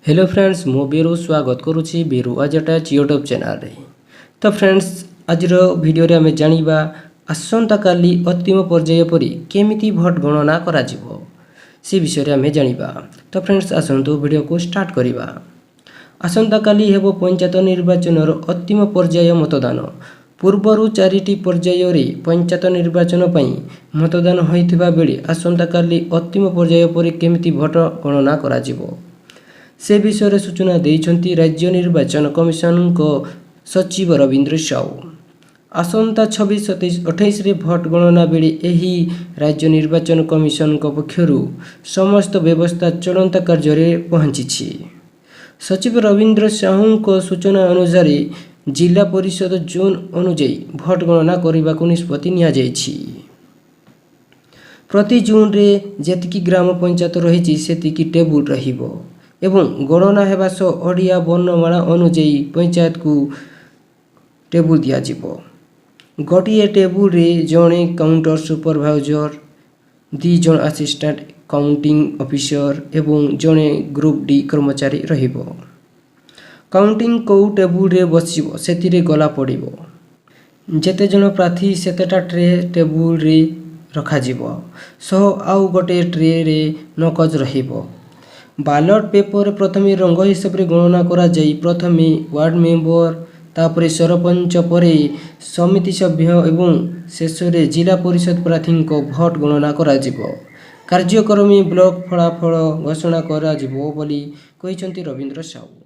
Hello friends, ମୁଁ ବିରୁ ସ୍ୱାଗତ କରୁଛି ବିରୁ ଆଜଟାଚ୍ ୟୁଟ୍ୟୁବ୍ ଚ୍ୟାନେଲରେ। ତ ଫ୍ରେଣ୍ଡସ୍, ଆଜିର ଭିଡ଼ିଓରେ ଆମେ ଜାଣିବା ଆସନ୍ତାକାଲି ଅନ୍ତିମ ପର୍ଯ୍ୟାୟ ପରି କେମିତି ଭୋଟ ଗଣନା କରାଯିବ, ସେ ବିଷୟରେ ଆମେ ଜାଣିବା। ତ ଫ୍ରେଣ୍ଡସ୍, ଆସନ୍ତୁ ଭିଡ଼ିଓକୁ ଷ୍ଟାର୍ଟ କରିବା। ଆସନ୍ତାକାଲି ହେବ ପଞ୍ଚାୟତ ନିର୍ବାଚନର ଅନ୍ତିମ ପର୍ଯ୍ୟାୟ ମତଦାନ। ପୂର୍ବରୁ ଚାରିଟି ପର୍ଯ୍ୟାୟରେ ପଞ୍ଚାୟତ ନିର୍ବାଚନ ପାଇଁ ମତଦାନ ହୋଇଥିବା ବେଳେ ଆସନ୍ତାକାଲି ଅନ୍ତିମ ପର୍ଯ୍ୟାୟ ପରେ କେମିତି ଭୋଟ ଗଣନା କରାଯିବ, ସେ ବିଷୟରେ ସୂଚନା ଦେଇଛନ୍ତି ରାଜ୍ୟ ନିର୍ବାଚନ କମିଶନଙ୍କ ସଚିବ ରବୀନ୍ଦ୍ର ସାହୁ। ଆସନ୍ତା 26, 27, 28ରେ ଭୋଟ ଗଣନା ବେଳେ ଏହି ରାଜ୍ୟ ନିର୍ବାଚନ କମିଶନଙ୍କ ପକ୍ଷରୁ ସମସ୍ତ ବ୍ୟବସ୍ଥା ଚୂଡ଼ାନ୍ତ କାର୍ଯ୍ୟରେ ପହଞ୍ଚିଛି। ସଚିବ ରବୀନ୍ଦ୍ର ସାହୁଙ୍କ ସୂଚନା ଅନୁସାରେ, ଜିଲ୍ଲା ପରିଷଦ ଜୋନ୍ ଅନୁଯାୟୀ ଭୋଟ ଗଣନା କରିବାକୁ ନିଷ୍ପତ୍ତି ନିଆଯାଇଛି। ପ୍ରତି ଜୋନ୍ରେ ଯେତିକି ଗ୍ରାମ ପଞ୍ଚାୟତ ରହିଛି, ସେତିକି ଟେବୁଲ ରହିବ ଏବଂ ଗଣନା ହେବା ସହ ଓଡ଼ିଆ ବର୍ଣ୍ଣମାଳା ଅନୁଯାୟୀ ପଞ୍ଚାୟତକୁ ଟେବୁଲ ଦିଆଯିବ। ଗୋଟିଏ ଟେବୁଲରେ ଜଣେ କାଉଣ୍ଟର ସୁପରଭାଇଜର, 2 ଜଣ ଆସିଷ୍ଟାଣ୍ଟ କାଉଣ୍ଟିଂ ଅଫିସର ଏବଂ ଜଣେ ଗ୍ରୁପ୍ ଡି କର୍ମଚାରୀ ରହିବ। କାଉଣ୍ଟିଂ କେଉଁ ଟେବୁଲରେ ବସିବ, ସେଥିରେ ଗଲା ପଡ଼ିବ। ଯେତେ ଜଣ ପ୍ରାର୍ଥୀ, ସେତେଟା ଟ୍ରେ ଟେବୁଲରେ ରଖାଯିବ ସହ ଆଉ ଗୋଟିଏ ଟ୍ରେରେ ନଗଦ ରହିବ। ବାଲଟ ପେପରରେ ପ୍ରଥମେ ରଙ୍ଗ ହିସାବରେ ଗଣନା କରାଯାଇ ପ୍ରଥମେ ୱାର୍ଡ଼ ମେମ୍ବର, ତାପରେ ସରପଞ୍ଚ, ପରେ ସମିତି ସଭ୍ୟ ଏବଂ ଶେଷରେ ଜିଲ୍ଲା ପରିଷଦ ପ୍ରାର୍ଥୀଙ୍କ ଭୋଟ ଗଣନା କରାଯିବ। କାର୍ଯ୍ୟକ୍ରମେ ବ୍ଲକ ଫଳାଫଳ ଘୋଷଣା କରାଯିବ ବୋଲି କହିଛନ୍ତି ରବୀନ୍ଦ୍ର ସାହୁ।